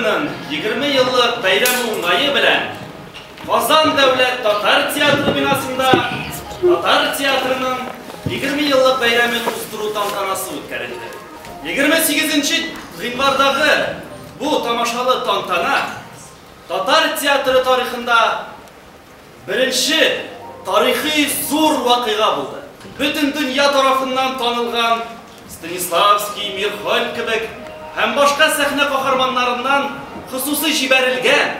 Театрының 20 еллык бәйрәме уңае белән Казан дәүләт татар театры бинасында татар театрының 20 еллык бәйрәмен уздыру тантанасы үткәрелде. 28 гыйнвардагы бу тамашалы тантана татар театры тарихында беренче тарихи зур вакыйга булды. Бөтен дөнья тарафыннан танылган Станиславский, Мирхольд кебек һәм башка сәхнә каһарманнарыннан хосусый җибәрелгән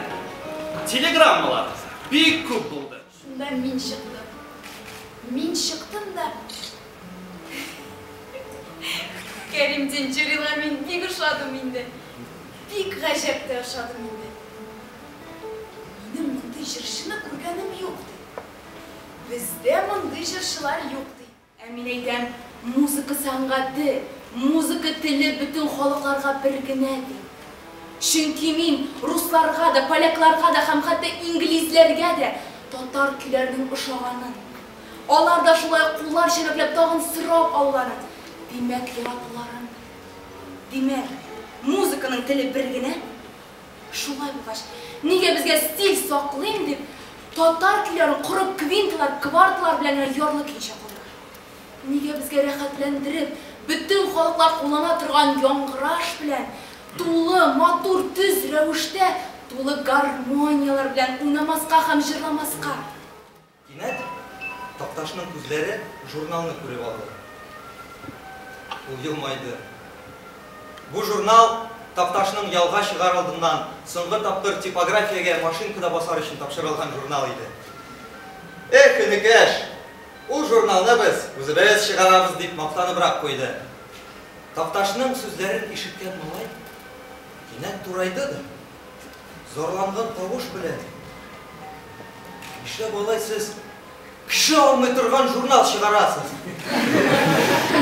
телеграммалар бик күп булды. Шунда мин чыктым. Мин чыктым да. Кәрим Тинчуринга мин бик ошадым инде. Бик гаҗәп тә ошадым инде. Минем мондый җырчыны күргәнем юк, ди. Бездә мондый җырчылар юк, ди. Ә мин әйтәм, музыка сәнгате, музыка теле бөтен халыкларга бер генә, дим. Чөнки мин русларга да, полякларга да һәм хәтта инглизләргә дә татар көйләренең ошаганын, алар да шулай ук куллар чәбәкләп тагын сорап алуларын, димәк, яратуларын беләм. Димәк, музыканың теле бер генә. Шулай булгач, нигә безгә стиль саклыйм дип, татар көйләрен коры квинталар, кварталар белән генә ярлы көенчә калдырырга? Нигә безгә рәхәтләндереп, бөтен халыклар куллана торган яңгыраш белән, тулы, матур, төз рәвештә, тулы гармонияләр белән уйнамаска һәм җырламаска? Кинәт Такташның күзләре журналны күреп алды. Ул елмайды. Бу журнал Такташның ялга чыгар алдыннан соңгы тапкыр типографиягә машинкада басар өчен тапшырылган журнал иде. Эх, энекәш, ул журналны без үзебез чыгарабыз, дип мактаныбрак куйды. Такташның сүзләрен ишеткән малай кинәт турайды да, зарланган тавыш белән, Нишләп алай сез кеше алмый торган журнал чыгарасыз?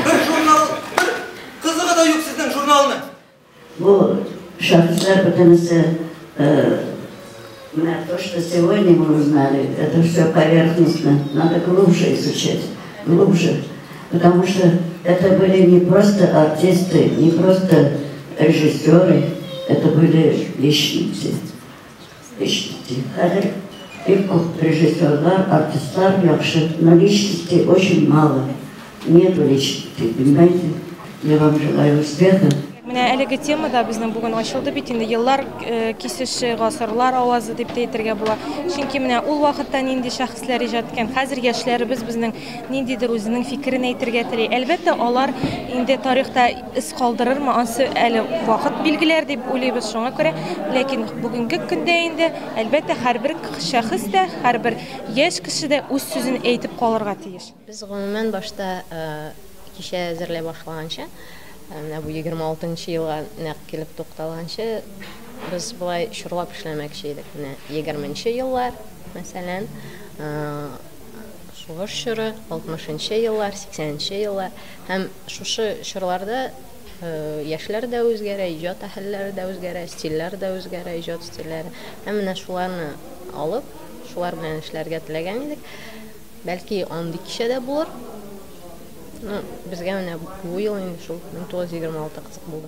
Бер журнал, бер кызыгы да юк сезнең журналның. Бу шәхесләр бөтенесе, менә то, что сегодня мы узнали, это все поверхностно, надо глубже изучать, глубже, потому что это были не просто артисты, не просто режиссеры, это были личности. Личности. Хәзер бик күп режиссерлар, артистлар яхшы, но личности очень мало. Нету личности, понимаете? Я вам желаю успеха. Менә әлеге тема да безнең бүген ачылды бит инде, еллар кисеше, гасырлар авазы дип тә әйтергә була. Чөнки менә ул вакытта нинди шәхесләр иҗат иткән, хәзер яшьләребез безнең ниндидер үзенең фикерен әйтергә тели. Әлбәттә, алар инде тарихта эз калдырырмы, ансы әле вакыт билгеләр дип уйлыйбыз. Шуңа күрә, ләкин бүгенге көндә инде, әлбәттә, һәрбер шәхес тә, һәрбер яшь кеше дә үз сүзен әйтеп калырга тиеш. Без гомумән башта кичә әзерли башлаганчы, менә бу 26 елга нәкъ килеп тукталганчы, без болай чорлап эшләмәкче идек. Менә 20 еллар, мәсәлән, сугыш чоры, 60 еллар, 80 еллар һәм шушы чорларда яшьләр дә үзгәрә, иҗат әһелләре дә үзгәрә, стильләр дә үзгәрә, иҗат стильләре. Һәм менә шуларны алып, шулар белән эшләргә теләгән идек. Бәлки андый кичә дә булыр. Ну, безгә менә бу ел инде шул 1926 кызык булды.